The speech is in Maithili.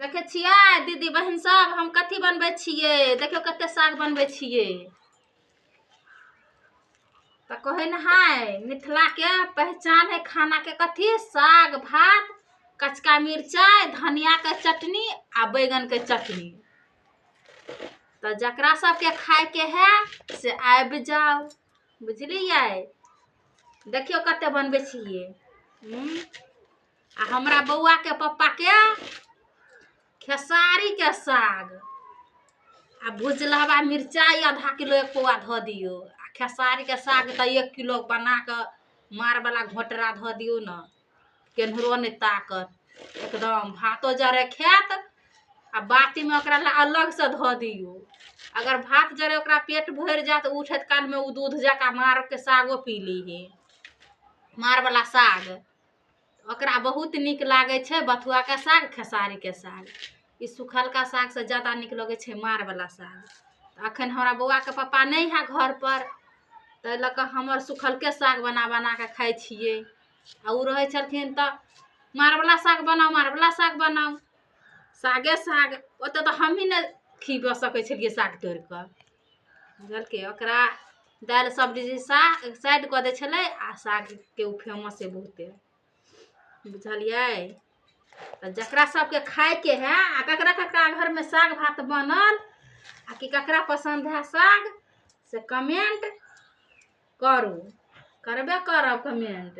देखै छियै दीदी बहिन सब, हम कथी बनबै छियै। देखियौ कते साग बनबै छियै। तऽ कहै ने है, मिथिलाके पहचान है खानाके कथी? साग भात, कचका मिरचाइ, धनियाके चटनी आ बैगनके चटनी। तऽ जकरा सबके खायके है से आबि जाउ, बुझलियै? देखियौ कते बनबै छियै। आ हमरा बौआके पप्पाके खेसारीके साग आ भुजलहबा मिरचाइ आधा किलो एक पौआ धऽ दियौ। आ खेसारीके साग तऽ 1 किलो बना कऽ मारवला घोटरा धऽ दियौ ने, केम्हरो नहि ताकत एकदम। भातो जरे खायत आ बाटीमे ओकरा लए अलगसँ धऽ दियौ। अगर भात जरे ओकरा पेट भरि जायत, उठैत कालमे ओ दूध जकाँ मारके सागो पी ली है। मारवला साग ओकरा बहुत नीक लागै छै। बथुआके साग, खेसारीके साग, ई सुखलका सागसँ ज्यादा नीक लगै छै मारवला साग। तऽ एखन हमरा बौआके पप्पा नहि है घरपर, ताहि लऽ कऽ हमर सुखलके साग बना बना कऽ खाइ छियै। आ ओ रहै छलखिन तऽ मारवला साग बनाउ, मारवला साग बनाउ, सागे साग। ओतऽ तऽ हमही ने खीब सकै छलियै साग तोड़ि कऽ, बुझलकै? ओकरा दालि सब्जी साग साइड कऽ दै छलै आ सागके ओ फेमस है बहुते, बुझलियै? तऽ जकरा सबके खायके है आ ककरा ककरा घरमे साग भात बनल आ कि ककरा पसन्द है साग, से कमेंट करू, करबे करब कमेंट।